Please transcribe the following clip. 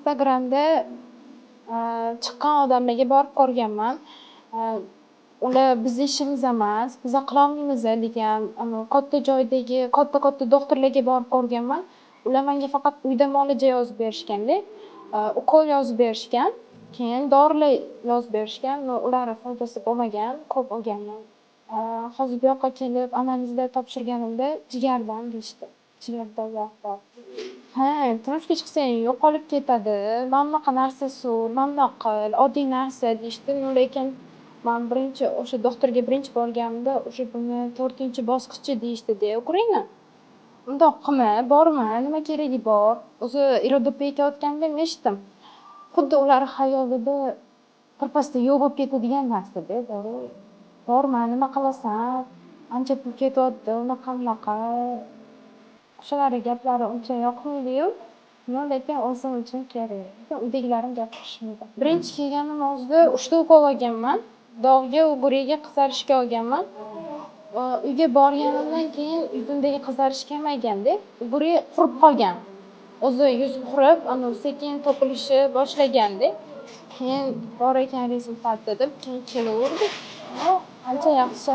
Instagramda chiqqan odamlarga borib ko'rganman. Ular bizni ishimiz emas, biza qilolmaymiz degan, katta joydagi katta-katta doktorlarga borib ko'rganman. Ular menga faqat uyda muolaja yozib berishganda, ukol yozib berishgan, keyin dorilar yozib berishgan, но ularni foydasi bo'lmagan, ko'p olganman. Hozir bu yoqqa kelib analizlar topshirganimda jigardan deyishdi. Jigarda yog' bor. Ha, turmushga chiqsang yo'qolib ketadi, mana bunaqa narsa sur, mana bunaqa qil, oddiy narsa deyishdi. Но lekin man birinchi o'sha doktorga birinchi borganimda уже buni to'rtinchi bosqichi deyishdida угри ni. Undoq qilma, borma, nima keragi bor? O'zi Iroda opa aytayotganida ham eshitdim. Xuddi ular xayolida birpasda yo'q bo'lib ketadigan narsada. Borma, nima qilasan, ancha pul ketyapti, unaqa bunaqa. O'shalarni gaplari uncha yoqmaydiyu, но lekin o'zim uchun kerak. Uydagilarim gapirishmaydi. Birinchi kelganim o'zida uchta ukol olganman. Dog'ga, угри ga, qizarishga olganman. Uyga borganimdan keyin yuzimdagi qizarish kamayganda, угри qurib qolgan. O'zi yuz qurib, anavi sekin to'kilishi boshlaganda. Keyin bor ekan результат deb, keyin kelaverdik. Ancha yaxshi.